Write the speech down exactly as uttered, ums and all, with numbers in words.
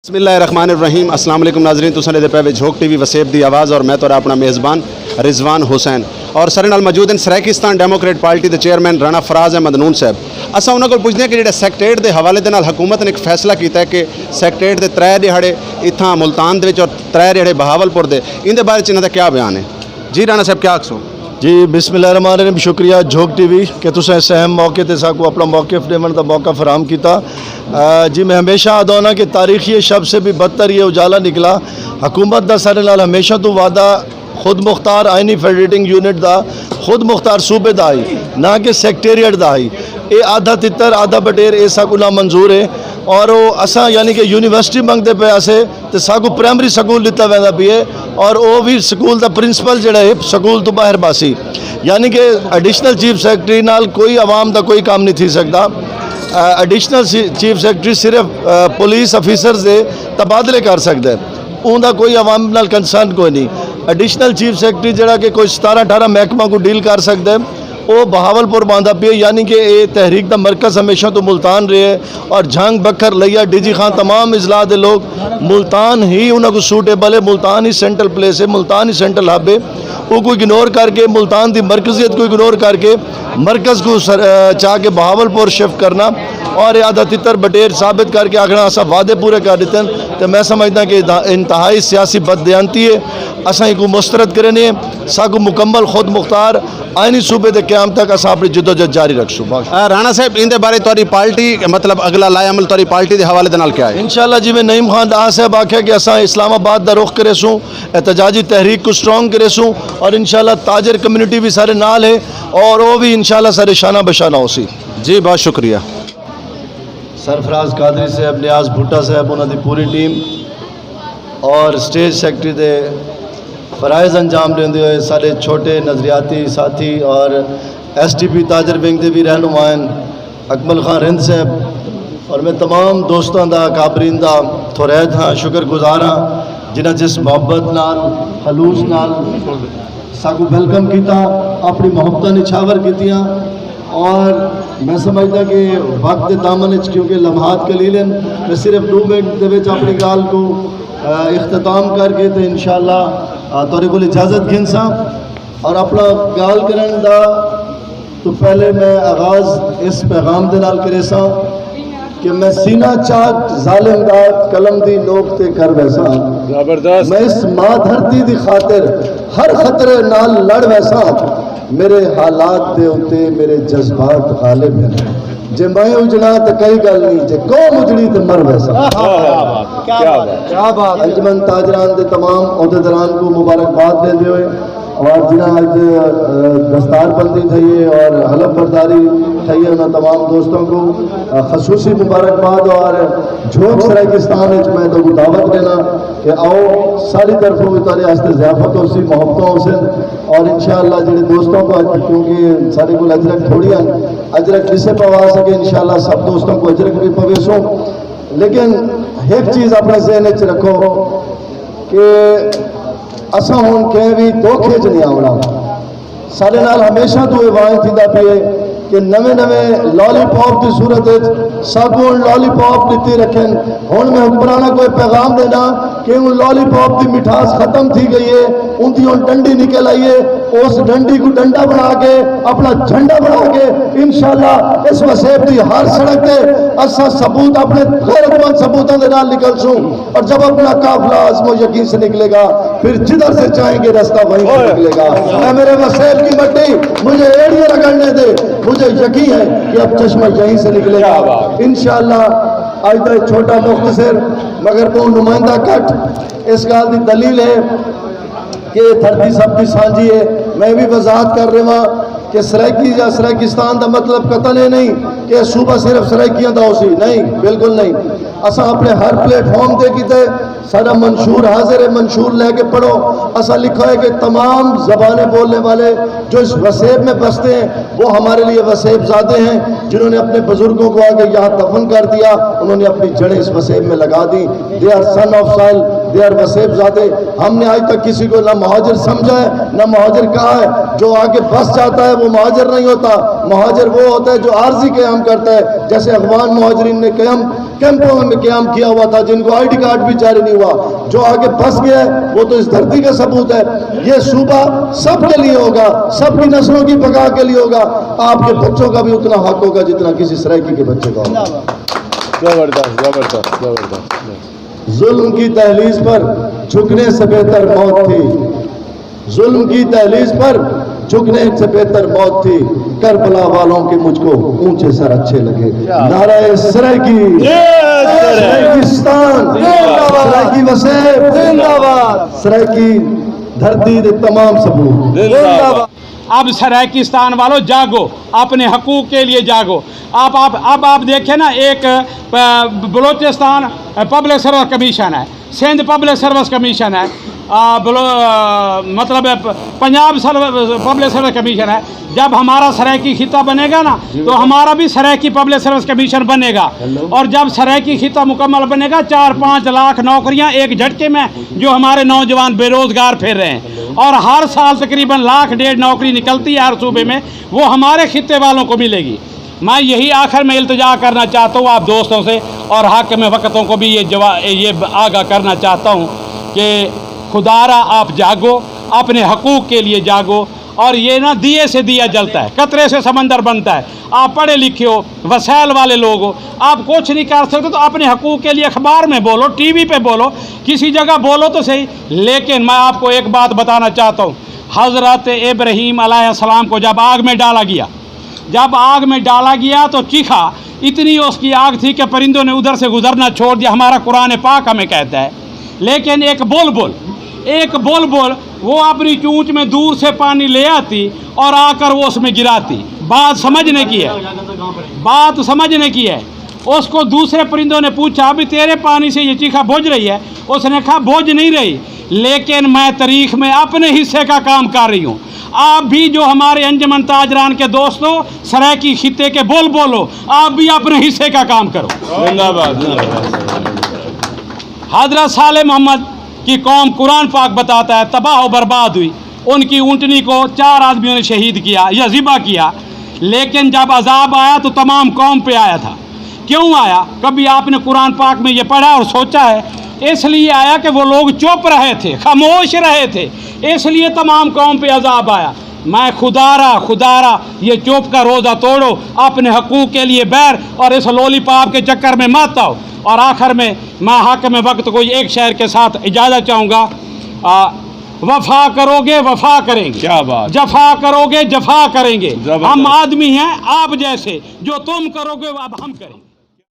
بسم اللہ الرحمن الرحیم۔ السلام علیکم ناظرین، تساں دے پے وچ جھوک ٹی وی وسیب دی آواز اور میں تہاݙا اپݨا میزبان رضوان حسین۔ اور ساݙے نال موجود ہیں سرائیکستان ڈیموکریٹ پارٹی دے چیئرمین رانا فراز احمد نون صاحب۔ اساں انہاں کول پچھدے ہیں کہ جڑا سیکریٹریٹ دے حوالے دے نال حکومت نے ایک فیصلہ کیتا ہے کہ سیکریٹریٹ دے ترے ݙیہاڑے اتھاں ملتان دے وچ اور ترے ݙیہاڑے بہاول پور دے، ایندے بارے چ انہاں دا کیا بیان ہے؟ جی رانا صاحب، کیا آکھسو؟ جی، بسم اللہ الرحمن الرحیم۔ شکریہ جھوک ٹی وی کہ تساں اس اہم موقع تے ساکوں اپݨا موقف ݙیوݨ دا موقع فراہم کیتا۔ آ، جی، میں ہمیشہ آہدا ہوناں کہ تاریخی شب سے بھی بدتر یہ اجالا نکلا۔ حکومت دا ساݙے نال ہمیشہ توں وعدہ خود مختار آئینی فیڈریٹنگ یونٹ دا، خود مختار صوبے دا ہئی، نہ کہ سیکریٹریٹ دا ہئی۔ اے آدھا تتر، آدھا بٹیر، اے ساکوں نامنظور ہے۔ اور او اساں یعنی کہ یونیورسٹی منگدے پئے ہاسے تے ساکوں پرائمری سکول ݙتا ویندا پئے، اور او وی سکول دا پرنسپل جڑا ہے سکول توں باہر باسی۔ یعنی کہ ایڈیشنل چیف سیکرٹری نال کوئی عوام دا کوئی کم نہیں تھی سڳدا۔ آ، ایڈیشنل سی-، چیف سیکرٹری صرف، آ، پولیس آفیسرز دے تبادلے کر سڳدا ہے، اوندا کوئی عوام نال کنسرن کوئی نہیں۔ ایڈیشنل چیف سیکرٹری جڑا کہ کوئی ستارہ اٹھارہ محکمہ کوں ڈیل کر سڳدا ہے، او بہاول پور باندا پئے، یعنی کہ اے تحریک دا مرکز ہمیشہ توں ملتان رہے ہے، اور جھنگ، بکھر، لیا، ڈی جی خان، تمام اضلاع دے لوگ، ملتان ہی انہاں کوں سوٹیبل ہے، ملتان ہی سینٹرل پلیس ہے، ملتان ہی سینٹرل ہب ہے۔ اوکوں اگنور کر کے، ملتان دی مرکزیت کوں اگنور کر کے مرکز کوں سر-، آ، چا کے بہاول پور شفٹ کرنا اور اے آدھا تتر بٹیر ثابت کر کے آکھݨا اساں وعدے پورے کر ݙتے ہن، تے میں سمجھدا کہ دا-، انتہائی سیاسی بددیانتی ہے۔ اساں ایکوں مسترد کریندے ہیں، ساکوں مکمل خود مختار آئینی صوبے دے قیام تک اساں اپݨی جدوجہد جاری رکھسوں۔ بس۔ آ، رانا صاحب، ایندے بارے تہاݙی پارٹی، مطلب اڳلا لائحہ عمل تہاݙی پارٹی دے حوالے دے نال کیا ہے؟ انشاءاللہ، جیویں نعیم خان ڈار صاحب آکھیا کہ اساں اسلام آباد دا رخ کریسوں، احتجاجی تحریک کوں سٹرانگ کریسوں، اور انشاءاللہ تاجر کمیونٹی وی ساݙے نال ہے، اور او وی انشاءاللہ ساݙے شانہ بشانہ ہوسی۔ جی، بہت شکریہ۔ سرفراز قادری صاحب، نیاز بھٹہ صاحب، انہاں دی پوری ٹیم اور سٹیج سیکرٹری دے فرائض انجام ݙیندے ہوئے ساݙے چھوٹے نظریاتی ساتھی اور ایس ٹی پی تاجر ونگ دے وی رہنما ہن، اکمل خان رند صاحب، اور میں تمام دوستاں دا، اکابرین دا تھورائت ہاں، شکر گزار ہاں، جنہاں جس محبت نال، خلوص نال ساکوں ویلکم کیتا، اپݨی محبتاں نچھاور کیتیاں۔ اور میں سمجھدا کہ وقت دے دامن وچ، کیونکہ لمحات قلیل ہن، میں صرف ݙو منٹ دے وچ اپݨی ڳالھ کوں، آ، اختتام کر کے تے انشاءاللہ، آ، تہاݙے کول اجازت گھنساں۔ اور اپݨا ڳالھ کرݨ دا تو پہلے میں آغاز اس پیغام دے نال کریساں کہ میں سینہ چاک ظالم دا قلم دی نوک تے کر ویساں۔ زبردست۔ میں اس ماں دھرتی دی خاطر ہر خطرے نال لڑ ویساں۔ میرے حالات دے اتے میرے جذبات غالب ہیں۔ جے میں اجڑاں تے کئی ڳالھ نہیں، جے قوم اجڑی تے مر ویساں۔ واہ، کیا بات، کیا بات۔ انجمن تاجران دے تمام عہدیداران کوں مبارکباد ݙیندے ہوئے، اور جنہاں اڄ، آ، دستار بندی تھئی ہے اور حلف برداری تھئی ہے، انہاں تمام دوستاں کوں، آ، خصوصی مبارکباد۔ اور جھوک سرائیکستان وچ میں تہاکوں دعوت ݙینا کہ آؤ، ساݙی طرفوں وی تہاݙے واسطے ضیافت ہوسی، محبتاں ہوسن۔ اور انشاءاللہ جڑے دوستاں کوں اڄ، کیونکہ ساݙے کول اجرک تھوڑی ہن، اجرک جسے پوا سکے، انشاءاللہ سب دوستاں کوں اجرک وی پویسوں۔ لیکن ہک چیز اپݨے ذہن وچ رکھو کہ اساں ہݨ کہیں وی دھوکے وچ نہیں آوݨا۔ ساݙے نال ہمیشہ توں اے واعد تھیندا پئے کہ نویں نویں لالی پاپ دی صورت وچ ساکوں ہݨ لالی پاپ ݙتی رکھن۔ ہݨ میں حکمراناں کوں اے پیغام ݙینا کہ ہݨ لالی پاپ دی مٹھاس ختم تھی ڳئی ہے، اوندی ہݨ ڈنڈی نکل آئی ہے۔ اس ڈنڈی کوں ڈنڈا بݨا کے، اپݨا جھنڈا بݨا کے، انشاءاللہ اس وسیب دی ہر سڑک تے اساں ثبوت، اپݨے غیرت مند ثبوتاں دے نال نکلسوں۔ اور جب اپنا قافلہ آزم و یقین سے نکلے گا، پھر جدھر سے چاہیں گے راستہ وہیں سے نکلے گا۔ اے میرے وسیب کی مٹی، مجھے ایڑیاں رگڑنے دے، مجھے یقین ہے کہ اب چشمہ یہیں سے نکلے گا۔ انشاءاللہ اڄ دا چھوٹا مختصر مگر بہت نمائندہ کٹ اس ڳالھ دی دلیل ہے کہ دھرتی سب دی سانجھی ہے۔ میں بھی وضاحت کر رہا ہاں کہ سرائیکی یا سرائیکستان دا مطلب قطعاً اے نہیں کہ صوبہ صرف سرائیکیاں دا ہوسی، نہیں، بالکل نہیں۔ اساں اپݨے ہر پلیٹ فارم تے کیتے، ساݙا منشور حاضر ہے، منشور لے کے پڑھو۔ اساں لکھا ہے کہ تمام زبانیں بولنے والے جو اس وسیب میں بستے ہیں، وہ ہمارے لیے وسیب زادے ہیں، جنہوں نے اپنے بزرگوں کو آ کے یہاں دفن کر دیا، انہوں نے اپنی جڑیں اس وسیب میں لگا دی۔ They are son of soil۔ They are وسیب زادے۔ ہم نے آج تک کسی کو نہ مہاجر سمجھا ہے، نہ مہاجر کہا ہے۔ جو آگے بس جاتا ہے، وہ مہاجر نہیں ہوتا۔ مہاجر وہ ہوتا ہے جو عارضی قیام کرتا ہے، جیسے افغان مہاجرین نے قیام، کیمپوں میں قیام کیا ہوا تھا، جن کو آئی ڈی کارڈ بھی جاری نہیں ہوا۔ جو آگے بس گیا ہے، وہ تو اس دھرتی کا ثبوت ہے۔ یہ صوبہ سب کے لیے ہوگا، سب کی نسلوں کی بقا کے لیے ہوگا۔ آپ کے بچوں کا بھی اتنا حق ہوگا جتنا کسی سرائیکی کے بچے کا ہوگا۔ زبردست، زبردست، زبردست۔ ظلم کی دہلیز پر جھکنے سے بہتر موت تھی۔ ظلم کی دہلیز پر جھکنے سے بہتر موت تھی۔ کربلا والوں کے مجھ کو اونچے سر اچھے لگے۔ کیا؟ نعرہ سرائیکی، سرائیکستان، سرائیکی وسیب، سرائیکی دھرتی دے تمام ثبوت۔ اب سرائیکستان والو جاگو، اپنے حقوق کے لیے جاگو۔ آپ، آپ، اب آپ دیکھیں نا، ایک، آ، بلوچستان، آ، پبلک سروس کمیشن ہے، سندھ پبلک سروس کمیشن ہے، آ، بلو-، آ، مطلب ہے، پ-، پنجاب سر-، پبلک سروس کمیشن ہے۔ جب ہمارا سرائیکی خطہ بنے گا نا، تو ہمارا بھی سرائیکی پبلک سروس کمیشن بنے گا۔ اور جب سرائیکی خطہ مکمل بنے گا، چار پانچ لاکھ نوکریاں ایک جھٹکے میں، جو ہمارے نوجوان بے روزگار پھر رہے ہیں، اور ہر سال تقریباً لاکھ ڈیڑھ نوکری نکلتی ہے ہر صوبے میں، وہ ہمارے خطے والوں کو ملے گی۔ میں یہی آخر میں التجا کرنا چاہتا ہوں آپ دوستوں سے، اور حاکم وقتوں کو بھی یہ جوا-، یہ آگاہ کرنا چاہتا ہوں کہ خدا را آپ جاگو، اپنے حقوق کے لیے جاگو۔ اور یہ نا، دیے سے دیا جلتا ہے، قطرے سے سمندر بنتا ہے۔ آپ پڑھے لکھے ہو، وسائل والے لوگ ہو، آپ کچھ نہیں کر سکتے تو اپنے حقوق کے لیے اخبار میں بولو، ٹی وی پہ بولو، کسی جگہ بولو تو صحیح۔ لیکن میں آپ کو ایک بات بتانا چاہتا ہوں، حضرت ابراہیم علیہ السلام کو جب آگ میں ڈالا گیا، جب آگ میں ڈالا گیا تو چیخا، اتنی اس کی آگ تھی کہ پرندوں نے ادھر سے گزرنا چھوڑ دیا۔ ہمارا قرآن پاک ہمیں کہتا ہے، لیکن ایک بلبل، ایک بلبل وہ اپنی چونچ میں دور سے پانی لے آتی اور آ کر وہ اس میں گراتی۔ بات سمجھنے کی ہے، بات سمجھنے کی ہے۔ اس کو دوسرے پرندوں نے پوچھا، "ابھی تیرے پانی سے یہ چیخا بجھ رہی ہے؟" اس نے کہا، "بجھ نہیں رہی، لیکن میں تاریخ میں اپنے حصے کا کام کر رہی ہوں۔" آپ بھی جو ہمارے انجمن تاجران کے دوستو، سرائیکی خطے کے بلبل ہو، آپ بھی اپنے حصے کا کام کرو۔ زندہ باد، زندہ باد۔ حضرت صالح محمد کی قوم، قرآن پاک بتاتا ہے، تباہ و برباد ہوئی۔ ان کی اونٹنی کو چار آدمیوں نے شہید کیا یا ذبح کیا، لیکن جب عذاب آیا تو تمام قوم پہ آیا تھا۔ کیوں آیا؟ کبھی آپ نے قرآن پاک میں یہ پڑھا اور سوچا ہے؟ اس لیے آیا کہ وہ لوگ چپ رہے تھے، خاموش رہے تھے، اس لیے تمام قوم پہ عذاب آیا۔ میں خدا را، خدا را، یہ چپ کا روزہ توڑو، اپنے حقوق کے لیے بیر اور اس لولی پاپ کے چکر میں مت آؤ۔ اور آخر میں میں حاکم وقت کو ایک شعر کے ساتھ اجازت چاہوں گا۔ آ، وفا کرو گے، وفا کریں گے۔ کیا بات۔ جفا کرو گے، جفا کریں گے۔ زبردست۔ ہم آدمی ہیں آپ جیسے، جو تم کرو گے، وہ اب ہم کریں گے۔